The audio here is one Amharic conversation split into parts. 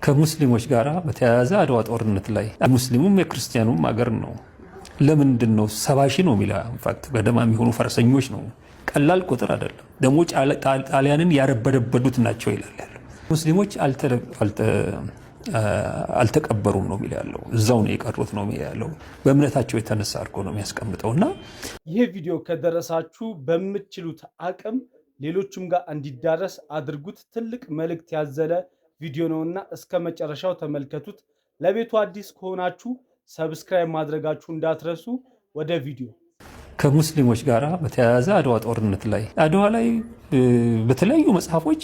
ከሙስሊሞች ጋር በተያያዘ አድዋ ጦርነት ላይ ሙስሊሙም የክርስቲያኑም አገር ነው። ለምንድን ነው 70,000 ነው የሚለው፣ in fact ገደማ የሚሆኑ ፈረሰኞች ነው። ቀላል ቁጥር አይደለም። ደግሞ ጣሊያንን ያረበደበዱት ናቸው ይላል ያለው። ሙስሊሞች አልተቀበሩም ነው የሚለው ያለው። እዛው ነው የቀሩት ነው የሚለው ያለው። በእምነታቸው የተነሳ አድርጎ ነው የሚያስቀምጠው እና ይህ ቪዲዮ ከደረሳችሁ በምትችሉት አቅም ሌሎችም ጋር እንዲዳረስ አድርጉት። ትልቅ መልእክት ያዘለ ቪዲዮ ነውና እስከ መጨረሻው ተመልከቱት። ለቤቱ አዲስ ከሆናችሁ subscribe ማድረጋችሁ እንዳትረሱ። ወደ ቪዲዮ። ከሙስሊሞች ጋር በተያያዘ አድዋ ጦርነት ላይ፣ አድዋ ላይ በተለያዩ መጽሐፎች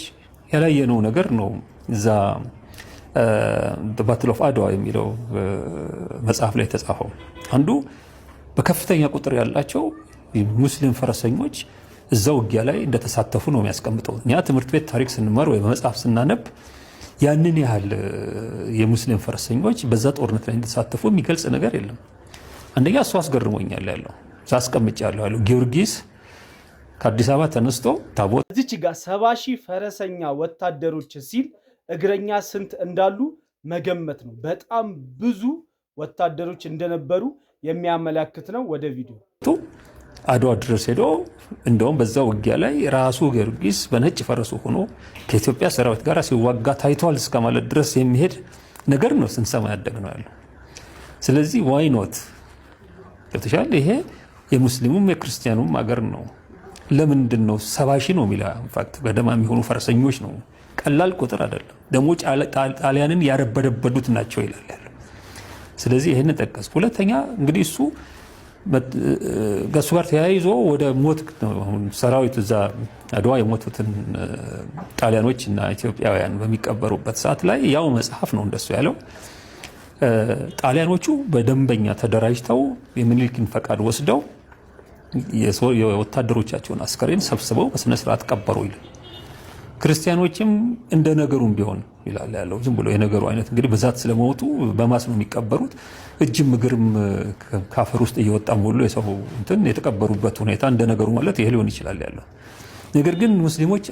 ያላየነው ነገር ነው። እዛ Battle of አድዋ የሚለው መጽሐፍ ላይ የተጻፈው አንዱ በከፍተኛ ቁጥር ያላቸው ሙስሊም ፈረሰኞች እዛ ውጊያ ላይ እንደተሳተፉ ነው የሚያስቀምጠው። እኛ ትምህርት ቤት ታሪክ ስንማር ወይ በመጽሐፍ ስናነብ ያንን ያህል የሙስሊም ፈረሰኞች በዛ ጦርነት ላይ እንደተሳተፉ የሚገልጽ ነገር የለም። አንደኛ እሱ አስገርሞኛል ያለው አስቀምጫለሁ ያለው ጊዮርጊስ ከአዲስ አበባ ተነስቶ ታቦት እዚች ጋር 70,000 ፈረሰኛ ወታደሮች ሲል እግረኛ ስንት እንዳሉ መገመት ነው። በጣም ብዙ ወታደሮች እንደነበሩ የሚያመላክት ነው። ወደ ቪዲዮ። አድዋ ድረስ ሄዶ እንደውም በዛ ውጊያ ላይ ራሱ ጊዮርጊስ በነጭ ፈረሱ ሆኖ ከኢትዮጵያ ሰራዊት ጋር ሲዋጋ ታይቷል እስከ ማለት ድረስ የሚሄድ ነገር ነው ስንሰማ ያደግነው ያለው። ስለዚህ why not? ገብቶሻል? ይሄ የሙስሊሙም የክርስቲያኑም አገር ነው። ለምንድን ነው 70,000 ነው የሚለው፣ in fact ገደማ የሚሆኑ ፈረሰኞች ነው። ቀላል ቁጥር አይደለም። ደግሞ ጣሊያንን ያረበደበዱት ናቸው ይላል ያለው። ስለዚህ ይህንን ጠቀስኩ። ሁለተኛ እንግዲህ እሱ ከእሱ ጋር ተያይዞ ወደ ሞት ሰራዊት እዛ አድዋ የሞቱትን ጣሊያኖች እና ኢትዮጵያውያን በሚቀበሩበት ሰዓት ላይ ያው መጽሐፍ ነው እንደሱ ያለው። ጣሊያኖቹ በደንበኛ ተደራጅተው የምኒልክን ፈቃድ ወስደው የወታደሮቻቸውን አስከሬን ሰብስበው በስነ ስርዓት ቀበሩ ይላል። ክርስቲያኖችም እንደ ነገሩም ቢሆን ይላል ያለው። ዝም ብሎ የነገሩ አይነት እንግዲህ ብዛት ስለሞቱ በ mass ነው የሚቀበሩት። እጅም እግርም ካፈር ውስጥ እየወጣም ሁሉ የሰው እንትን የተቀበሩበት ሁኔታ እንደ ነገሩ ማለት ይሄ ሊሆን ይችላል ያለው። ነገር ግን ሙስሊሞች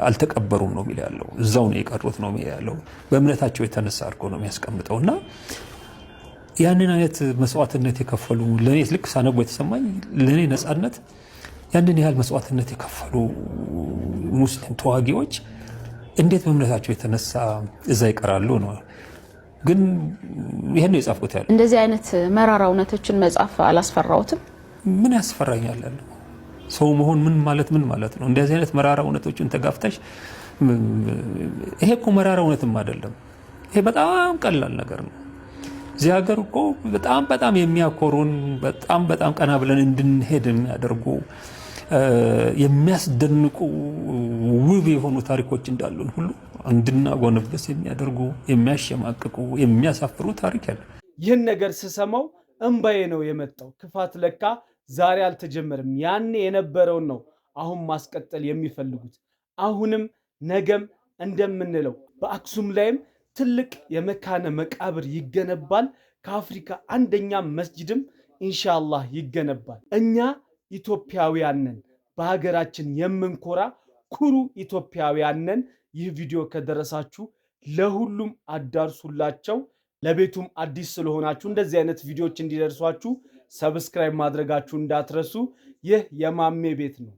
አልተቀበሩም ነው የሚለው ያለው። እዛው ነው የቀሩት ነው የሚለው ያለው። በእምነታቸው የተነሳ አድርጎ ነው የሚያስቀምጠው እና ያንን አይነት መስዋዕትነት የከፈሉ፣ ለእኔ ልክ ሳነቦ የተሰማኝ ለእኔ ነፃነት ያንን ያህል መስዋዕትነት የከፈሉ ሙስሊም ተዋጊዎች እንዴት በእምነታቸው የተነሳ እዛ ይቀራሉ ነው። ግን ይህን ነው የጻፍኩት ያለው። እንደዚህ አይነት መራራ እውነቶችን መጻፍ አላስፈራውትም? ምን ያስፈራኛል ያለው፣ ሰው መሆን ምን ማለት ነው? እንደዚህ አይነት መራራ እውነቶችን ተጋፍተሽ፣ ይሄ እኮ መራራ እውነትም አይደለም። ይሄ በጣም ቀላል ነገር ነው። እዚህ ሀገር እኮ በጣም በጣም የሚያኮሩን፣ በጣም በጣም ቀና ብለን እንድንሄድ የሚያደርጉ፣ የሚያስደንቁ ውብ የሆኑ ታሪኮች እንዳሉን ሁሉ እንድናጎነብስ የሚያደርጉ፣ የሚያሸማቅቁ፣ የሚያሳፍሩ ታሪክ ያለ። ይህን ነገር ስሰማው እምባዬ ነው የመጣው። ክፋት ለካ ዛሬ አልተጀመረም። ያኔ የነበረውን ነው አሁን ማስቀጠል የሚፈልጉት። አሁንም ነገም እንደምንለው በአክሱም ላይም ትልቅ የመካነ መቃብር ይገነባል። ከአፍሪካ አንደኛ መስጂድም ኢንሻአላህ ይገነባል። እኛ ኢትዮጵያውያን ነን፣ በሀገራችን የምንኮራ ኩሩ ኢትዮጵያውያን ነን። ይህ ቪዲዮ ከደረሳችሁ ለሁሉም አዳርሱላቸው። ለቤቱም አዲስ ስለሆናችሁ እንደዚህ አይነት ቪዲዮዎች እንዲደርሷችሁ subscribe ማድረጋችሁ እንዳትረሱ። ይህ የማሜ ቤት ነው።